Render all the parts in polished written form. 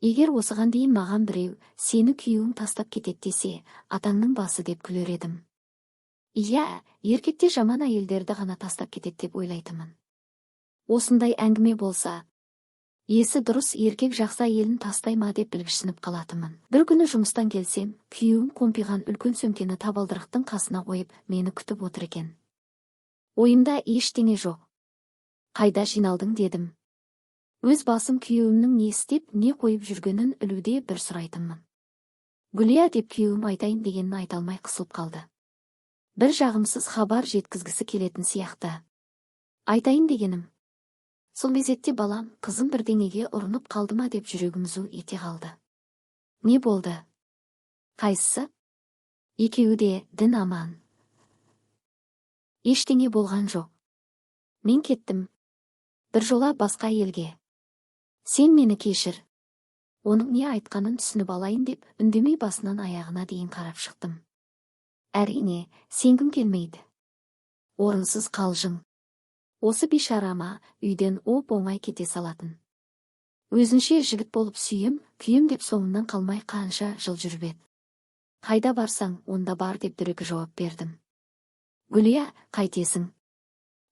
Егер осыған дейін маған біреу «Сені күйеуің тастап кетеді» десе, «Атаңның басы» деп күлер едім. Иә, еркектер жаман әйелдерді ғана тастап кетеді деп ойлайтынмын. Осындай әңгіме болса, есі дұрыс еркек жақсы әйелін тастай ма деп білгішсініп қалатынмын. Бір күні жұмыстан келсем, күйеуім қомпиған үлкен сөмкені табалдырықтың қасына қойып, мені күтіп отыр екен. Ойымда ештеңе жоқ. «Қайда жиналдың?» дедім. Өз басым күйеуімнің не істеп, не қойып жүргенін ілуде бір сұрайтынмын. «Гүлия», – деп күйеуім айтайын дегенін айта алмай қысылып қалды. Бір жағымсыз хабар жеткізгісі келетін сияқты. Айтайын дегенім. Сол мезетте балам, қызым бірдеңеге ұрынып қалды ма деп жүрегім зу ете қалды. «Не болды? Қайсысы?» «Екеуі де дін аман. Ештеңе болған жоқ. Мен кеттім. Біржола басқа әйелге. Сен мені кешір». Оның не айтқанын түсініп алайын деп, үндемей басынан аяғына дейін қарап шықтым. Әрине, сенгім келмейді. Орынсыз қалжың. Осы бейшара ма, үйден оп-оңай кете салатын? Өзінше жігіт болып сүйем, күйем деп соңынан қалмай қанша жыл жүріп еді. «Қайда барсаң, онда бар», – деп дөрекі жауап бердім. «Гүлия, қайтесің?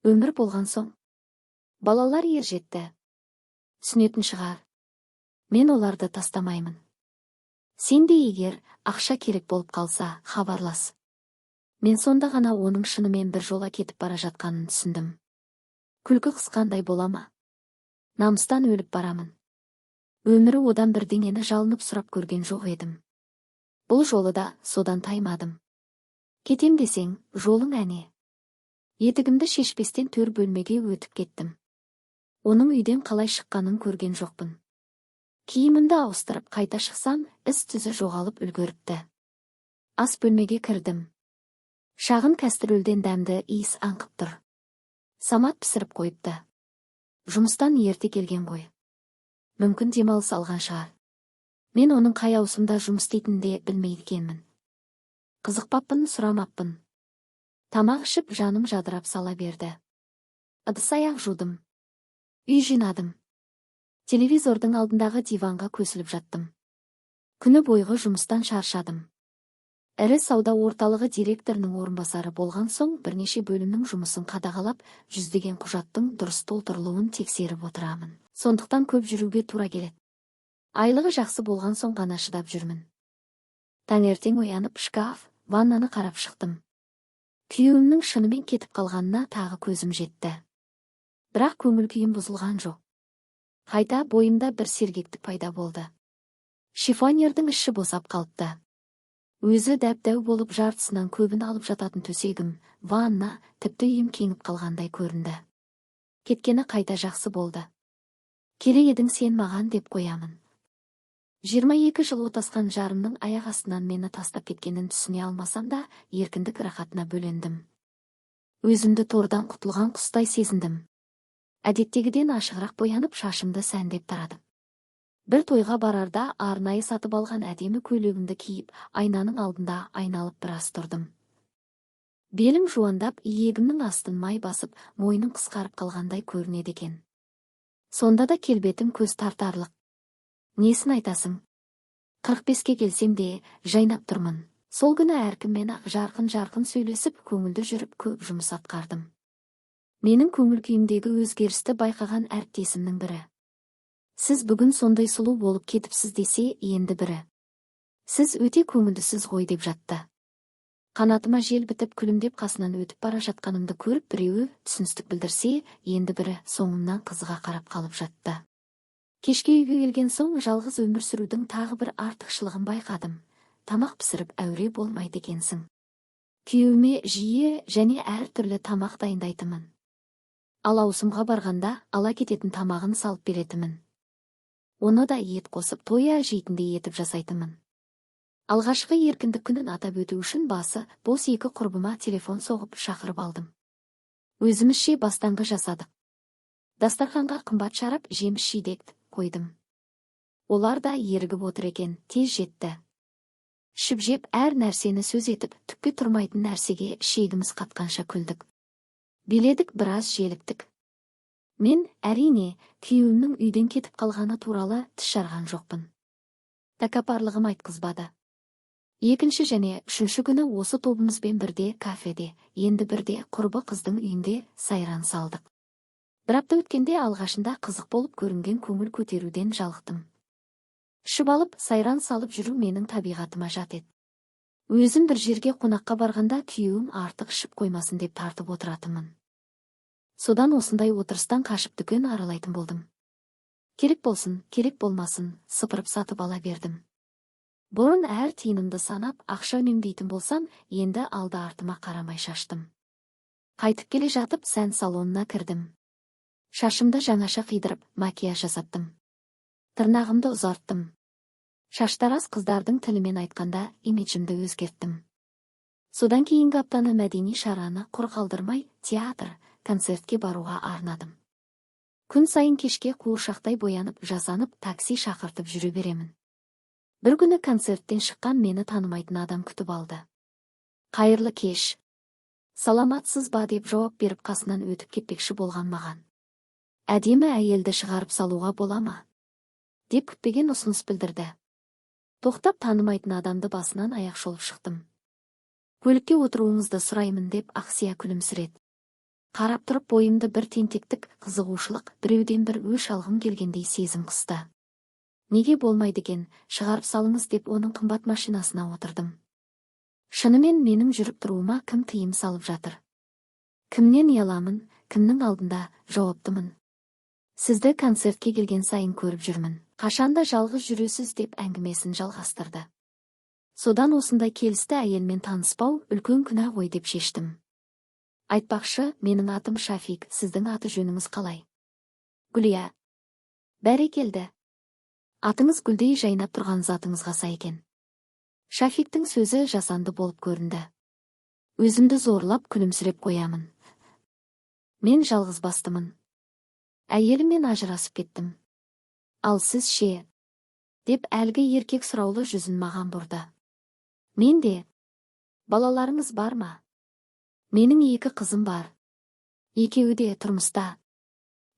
Өмір болған соң. Балалар ер жетті. Түсінетін шығар. Мен оларды тастамаймын. Сен де егер ақша керек болып қалса, хабарлас». Мен сонда ғана оның шынымен бір жола кетіп бара жатқанын түсіндім. Күлкі қысқандай бола ма? Намыстан өліп барамын. Өмірі одан бірдеңені жалынып сұрап көрген жоқ едім. Бұл жолы да содан таймадым. «Кетем десең, жолың әне». Етігімді шешпестен төр бөлмеге өтіп кеттім. Оның үйден қалай шыққанын көрген жоқпын. Киімімді ауыстырып қайта шықсам, із-түзі жоғалып үлгеріпті. Ас бөлмеге кірдім. Шағын кәстрөлден дәмді иіс аңқып тұр. Самат пісіріп қойыпты. Жұмыстан ерте келген ғой. Мүмкін, демалыс алған шығар. Мен оның қай ауысымда жұмыс істейтінін де білмейді екенмін. Қызықпаппын, сұрамаппын. Тамақ ішіп, жаным жадырап сала берді. Ыдыс-аяқ жудым. Үй жинадым. Телевизордың алдындағы диванға көсіліп жаттым. Күні бойғы жұмыстан шаршадым. Ірі сауда орталығы директорының орынбасары болған соң, бірнеше бөлімнің жұмысын қадағалап, жүздеген құжаттың дұрыс толтырылуын тексеріп отырамын. Сондықтан көп жүруге тура келеді. Айлығы жақсы болған соң ғана шыдап жүрмін. Таңертең оянып, шкаф, ваннаны қарап шықтым. Күйеуімнің шынымен кетіп қалғанына тағы көзім жетті. Бірақ көңіл күйім бұзылған жоқ. Қайта бойымда бір сергектік пайда болды. Шифоньердің іші босап қалыпты. Өзі дәп-дәу болып, жартысынан көбін алып жататын төсегім, ванна, тіпті үйім кеңіп қалғандай көрінді. Кеткені қайта жақсы болды. «Керек едің сен маған» деп қоямын. 22 жыл отасқан жарымның аяқ астынан мені тастап кеткенін түсіне алмасам да, еркіндік рахатына бөлендім. Өзімді тордан құтылған құстай сезіндім. Әдеттегіден ашығырақ боянып, шашымды сәндеп тарадым. Бір тойға барарда арнайы сатып алған әдемі көйлегімді киіп, айнаның алдында айналып біраз тұрдым. Белім жуандап, иегімнің астын май басып, мойным қысқарып қалғандай көрінеді екен. Сонда да келбетім көз тартарлық. Несін айтасың? 45-ке келсем де, жайнап тұрмын. Сол күні әркіммен ақ жарқын-жарқын сөйлесіп, көңілді жүріп, көп жұмыс атқардым. Менің көңіл күйімдегі өзгерісті байқаған әріптесімнің бірі: «Сіз бүгін сондай сұлу болып кетіпсіз», – десе, енді бірі: «Сіз өте көңілдісіз ғой», – деп жатты. Қанатыма жел бітіп, күлімдеп қасынан өтіп бара жатқанымды көріп, біреуі түсіністік білдірсе, енді бірі соңымнан қызыға қарап қалып жатты. Кешке үйге келген соң жалғыз өмір сүрудің тағы бір артықшылығын байқадым. Тамақ пісіріп әуре болмайды екенсің. Күйеуіме жиі және әртүрлі тамақ дайындайтынмын. Ал ауысымға барғанда ала кететін тамағын салып беретінмін. Оны да ет қосып, тоя жейтіндей етіп жасайтынмын. Алғашқы еркіндік күнін атап өту үшін басы бос екі құрбыма телефон соғып, шақырып алдым. Өзімізше бастаңғы жасадық. Дастарханға қымбат шарап, жеміс жидек қойдым. Олар да ерігіп отыр екен, тез жетті. Ішіп жеп, әр нәрсені сөз етіп, түкке тұрмайтын нәрсеге ішегіміз қатқанша күлдік. Биледік, біраз желіктік. Мен, әрине, күйеуімнің үйден кетіп қалғаны туралы тіс жарған жоқпын. Тәкаппарлығым айтқызбады. Екінші және үшінші күні осы тобымызбен бірде кафеде, енді бірде құрбы қыздың үйінде сайран салдық. Бір апта өткенде алғашында қызық болып көрінген көңіл көтеруден жалықтым. Ішіп алып, сайран салып жүру менің табиғатыма жат еді. Өзім бір жерге қонаққа барғанда күйеуім артық ішіп қоймасын деп тартып отыратынмын. Содан осындай отырыстан қашып дүкен аралайтын болдым. Керек болсын, керек болмасын, сыпырып сатып ала бердім. Бұрын әр тиынымды санап, ақша үнемдейтін болсам, енді алды артыма қарамай шаштым. Қайтып келе жатып, сән салонына кірдім. Шашымды жаңаша қидырып, макияж жасаттым. Тырнағымды ұзарттым. Шаштараз қыздардың тілімен айтқанда имиджімді өзгерттім. Содан кейінгі аптаны мәдени шараны құр қалдырмай, театр, концертке баруға арнадым. Күн сайын кешке қуыршақтай боянып, жасанып, такси шақыртып жүре беремін. Бір күні концерттен шыққан мені танымайтын адам күтіп алды. Қайырлы кеш. Саламатсыз ба деп жауап беріп қасынан өтіп кетпекші болған маған. Әдемі әйелді шығарып салуға бола ма? Деп күтпеген ұсыныс білдірді. Тоқтап танымайтын адамды басынан аяқ шолып шықтым. Көлікке отыруыңызды сұраймын деп ақсия күлімсіреді. Қарап тұрып бойымды бір тентектік, қызығушылық, біреуден бір өш алғым келгендей сезім қысты. Неге болмайды екен, шығарып салыңыз деп оның қымбат машинасына отырдым. Шынымен менің жүріп тұруыма кім тыйым салып жатыр? Кімнен ұяламын, кімнің алдында жауаптымын? Сізді концертке келген сайын көріп жүрмін. Қашанда жалғыз жүресіз деп әңгімесін жалғастырды. Содан осындай келісті әйелмен таныспау үлкен күнә ғой деп шештім. Айтпақшы, менің атым Шафик, сіздің аты жөніңіз қалай? Гүлия. Бәрекелді. Атыңыз гүлдей жайнап тұрған затыңызға сай екен. Шафиктің сөзі жасанды болып көрінді. Өзімді зорлап күлімсіреп қоямын. Мен жалғыз бастымын. Әйеліммен ажырасып кеттім. Ал сіз ше? Деп әлгі еркек сұраулы жүзін маған бұрды. Мен де. Балаларыңыз бар ма? Менің екі қызым бар. Екеуі де тұрмыста.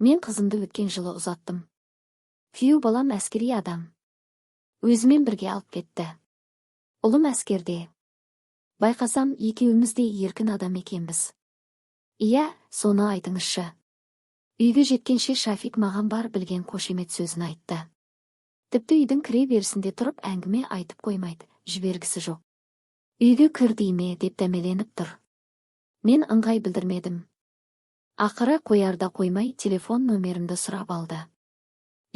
Мен қызымды өткен жылы ұзаттым. Күйеу балам әскери адам. Өзімен бірге алып кетті. Ұлым әскерде. Байқасам, екеуміз де еркін адам екенбіз. Иә, соны айтыңызшы. Үйге жеткенше Шафик маған бар білген қошемет сөзін айтты. Тіпті үйдің кіре берісінде тұрып әңгіме айтып қоймайды, жібергісі жоқ. Үйге кір дей ме деп дәмеленіп тұр. Мен ыңғай білдірмедім. Ақыры қоярда қоймай телефон нөмірімді сұрап алды.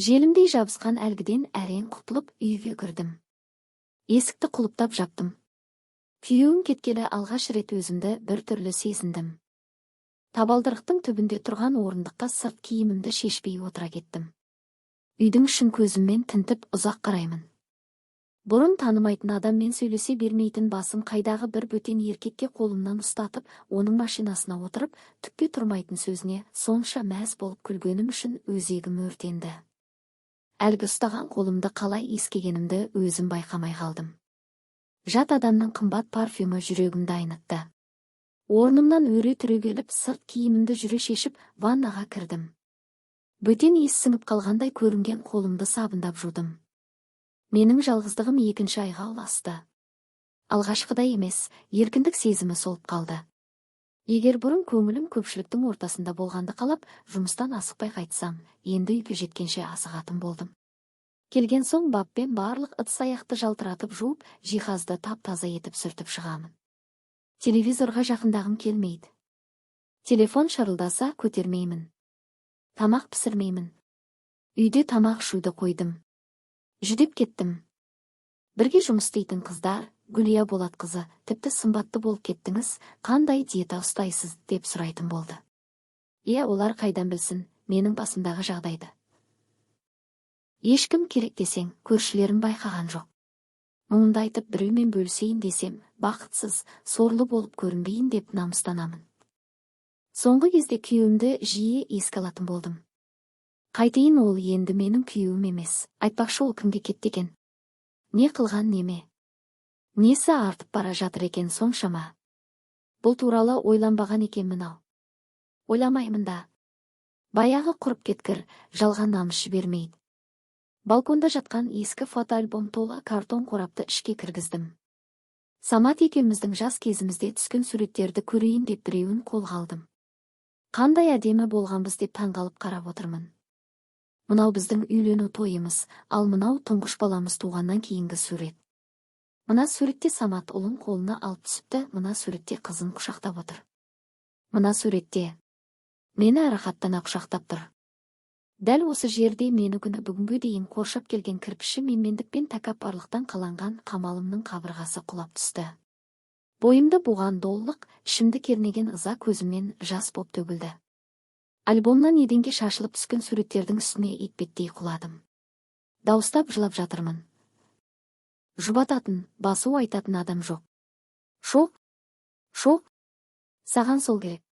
Желімдей жабысқан әлгіден әрең құтылып үйге кірдім. Есікті құлыптап жаптым. Күйеуім кеткелі алғаш рет өзімді бір түрлі сезіндім. Табалдырықтың түбінде тұрған орындыққа сырт киімімді шешпей отыра кеттім. Үйдің ішін көзіммен тінтіп ұзақ қараймын. Бұрын танымайтын адаммен сөйлесе бермейтін басым қайдағы бір бөтен еркекке қолымнан ұстатып, оның машинасына отырып, түкке тұрмайтын сөзіне сонша мәз болып күлгенім үшін өзегім өртенді. Әлгі ұстаған қолымды қалай иіскегенімді өзім байқамай қалдым. Жат адамның қымбат парфюмі жүрегімді айнытты. Орнымнан өре түрегеліп, сырт киімімді жүре шешіп, ваннаға кірдім. Бөтен иіс сіңіп қалғандай көрінген қолымды сабындап жудым. Менің жалғыздығым екінші айға ұласты. Алғашқыдай емес, еркіндік сезімі солып қалды. Егер бұрын көңілім көпшіліктің ортасында болғанды қалап, жұмыстан асықпай қайтсам, енді үйге жеткенше асығатын болдым. Келген соң баппен барлық ыдыс-аяқты жалтыратып жуып, жиһазды тап-таза етіп сүртіп шығамын. Телевизорға жақындағым келмейді. Телефон шырылдаса көтермеймін. Тамақ пісірмеймін. Үйде тамақ ішуді қойдым. Жүдеп кеттім. Бірге жұмыс істейтін қыздар, Гүлия Болатқызы, тіпті сымбатты болып кеттіңіз, қандай диета ұстайсыз деп сұрайтын болды. Иә, олар қайдан білсін, менің басымдағы жағдайды. Ешкім керек десең, көршілерім байқаған жоқ. Мұңымды айтып біреумен бөлісейін десем, бақытсыз, сорлы болып көрінбейін деп намыстанамын. Соңғы кезде күйеуімді жиі еске алатын болдым. Қайтейін, ол енді менің күйеуім емес. Айтпақшы, ол кімге кетті екен? Не қылған неме? Несі артып бара жатыр екен соншама? Бұл туралы ойланбаған екенмін ау. Ойламаймын да. Баяғы құрып кеткір, жалған намыс жібермейді. Балконда жатқан ескі фотоальбом тола картон қорапты ішке кіргіздім. Самат екеуміздің жас кезімізде түскен суреттерді көрейін деп біреуін қолға алдым. Қандай әдемі болғанбыз деп таңғалып қарап отырмын. Мынау біздің үйлену тойымыз, ал мынау тұңғыш баламыз туғаннан кейінгі сурет. Мына суретте Самат ұлын қолына алып түсіпті, мына суретте қызын құшақтап отыр. Мына суретте мені рахаттана құшақтап тұр. Дәл осы жерде мені күні бүгінге дейін қоршап келген кірпіші менмендік пен тәкаппарлықтан қаланған қамалымның қабырғасы құлап түсті. Бойымды буған доллық, ішімді кернеген ыза көзімнен жас боп төгілді. Альбомнан еденге шашылып түскен суреттердің үстіне етпеттей құладым. Дауыстап жылап жатырмын. Жұбататын, басу айтатын адам жоқ. Шоқ, шоқ, саған сол керек.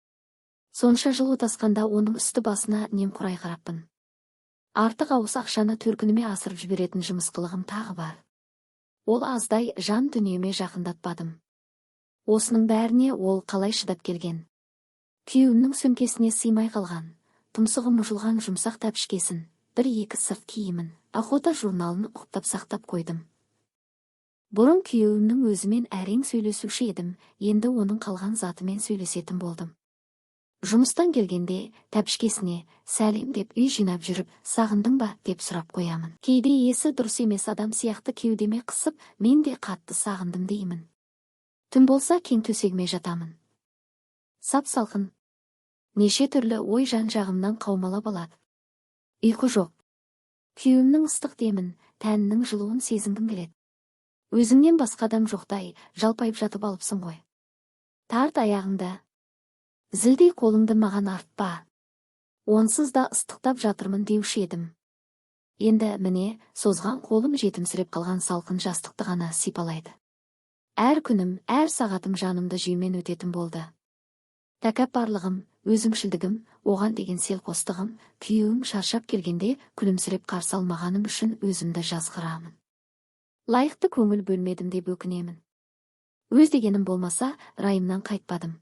Сонша жыл отасқанда оның үсті басына немқұрай қараппын. Артық ауыс ақшаны төркініме асырып жіберетін жымысқылығым тағы бар. Ол аздай жан дүниеме жақындатпадым. Осының бәріне ол қалай шыдап келген? Күйеуімнің сөмкесіне сыймай қалған, тұмсығы мұжылған жұмсақ тәпішкесін, бір-екі сырт киімін, Охота журналын ұқыптап сақтап қойдым. Бұрын күйеуімнің өзімен әрең сөйлесуші едім, енді оның қалған затымен сөйлесетін болдым. Жұмыстан келгенде тәпішкесіне сәлем деп үй жинап жүріп, сағындың ба деп сұрап қоямын. Кейде есі дұрыс емес адам сияқты кеудеме қысып, мен де қатты сағындым деймін. Түн болса кең төсегіме жатамын. Сап-салқын. Неше түрлі ой жан-жағымнан қаумалап алады. Ұйқы жоқ. Күйеуімнің ыстық демін, тәнінің жылуын сезінгім келеді. Өзіңнен басқа адам жоқтай, жалпайып жатып алыпсың ғой. Тарт аяғыңды. Зілдей қолыңды маған артпа. Онсыз да ыстықтап жатырмын деуші едім. Енді міне, созған қолым жетімсіреп қалған салқын жастықты ғана сипалайды. Әр күнім, әр сағатым жанымды жеумен өтетін болды. Тәкаппарлығым, өзімшілдігім, оған деген селқостығым, күйеуім шаршап келгенде күлімсіреп қарсы алмағаным үшін өзімді жазғырамын. Лайықты көңіл бөлмедім деп өкінемін. Өз дегенім болмаса, райымнан қайтпадым.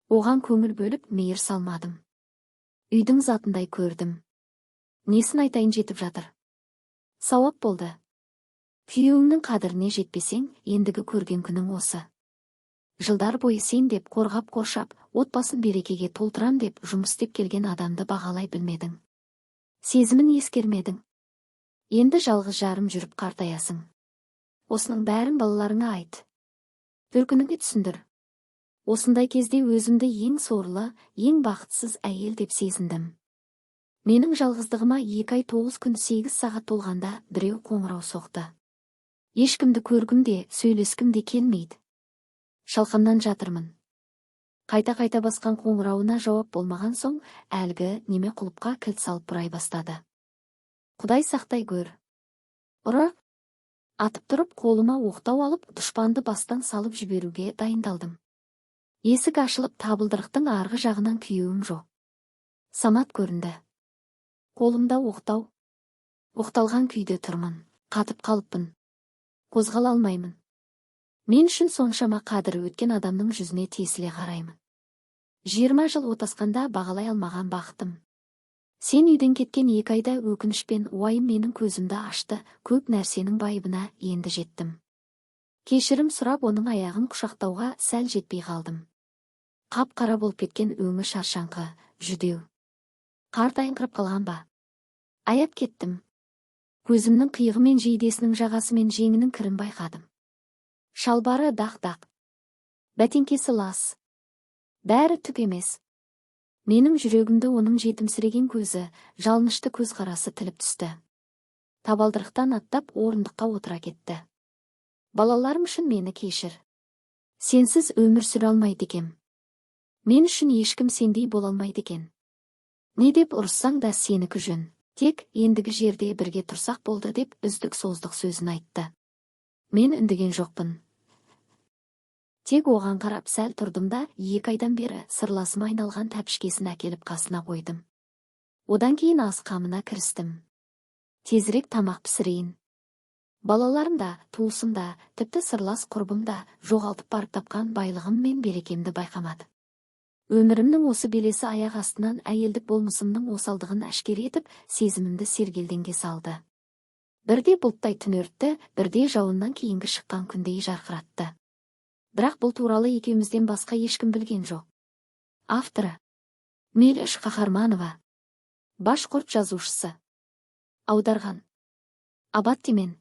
Оған көңіл бөліп, мейір салмадым. Үйдің затындай көрдім. Несін айтайын жетіп жатыр. Сауап болды. Күйеуіңнің қадіріне жетпесең, ендігі көрген күнің осы. Жылдар бойы сен деп қорғап қоршап, отбасын берекеге толтырам деп жұмыс істеп келген адамды бағалай білмедің. Сезімін ескермедің. Енді жалғыз жарым жүріп қартаясың. Осының бәрін балаларыңа айт. Төркініңе түсіндір. Осындай кезде өзімді ең сорлы, ең бақытсыз әйел деп сезіндім. Менің жалғыздығыма 2 ай 9 күн 8 сағат толғанда біреу қоңырау соқты. Ешкімді көргім де, сөйлескім де келмейді. Шалқамнан жатырмын. Қайта-қайта басқан қоңырауына жауап болмаған соң, әлгі неме құлыпқа кілт салып бұрай бастады. Құдай сақтай көр. Ұры! Атып тұрып қолыма оқтау алып, дұшпанды бастан салып жіберуге дайындалдым. Есік ашылып табылдырықтың арғы жағынан күйеуім жоқ. Самат көрінді. Қолымда оқтау. Оқталған күйде тұрмын, қатып қалыппын. Қозғала алмаймын. Мен үшін соншама қадірі өткен адамның жүзіне тесіле қараймын. 20 жыл отасқанда бағалай алмаған бақытым. Сен үйден кеткен 2 айда өкініш пен уайым менің көзімді ашты, көп нәрсенің байыбына енді жеттім. Кешірім сұрап оның аяғын құшақтауға сәл жетпей қалдым. Қап-қара болып кеткен өңі шаршаңқы, жүдеу. Қартайыңқырап қалған ба? Аяп кеттім. Көзімнің қиығымен жейдесінің жағасымен жеңінің кірін байқадым. Шалбары дақ-дақ. Бәтеңкесі лас. Бәрі түк емес. Менің жүрегімді оның жетімсіреген көзі, жалынышты көзқарасы тіліп түсті. Табалдырықтан аттап орындыққа отыра кетті. Балаларым үшін мені кешір. Сенсіз өмір сүре алмайды екем. Мен үшін ешкім сендей бола алмайды екен. Не деп ұрыссаң да сенікі жөн. Тек ендігі жерде бірге тұрсақ болды деп үздік-создық сөзін айтты. Мен үндеген жоқпын. Тек оған қарап сәл тұрдым да 2 айдан бері сырласыма айналған тәпішкесін әкеліп қасына қойдым. Одан кейін ас қамына кірістім. Тезірек тамақ пісірейін. Балаларым да, туысым да, тіпті сырлас құрбым да жоғалтып барып тапқан байлығым мен берекемді байқамады. Өмірімнің осы белесі аяқ астынан әйелдік болмысымның осалдығын әшкере етіп, сезімімді сергелдеңге салды. Бірде бұлттай түнертті, бірде жауыннан кейінгі шыққан күндей жарқыратты. Бірақ бұл туралы екеумізден басқа ешкім білген жоқ. Авторы Меліш Қаһарманова. Башқұрт жазушысы. Аударған Абат Темен.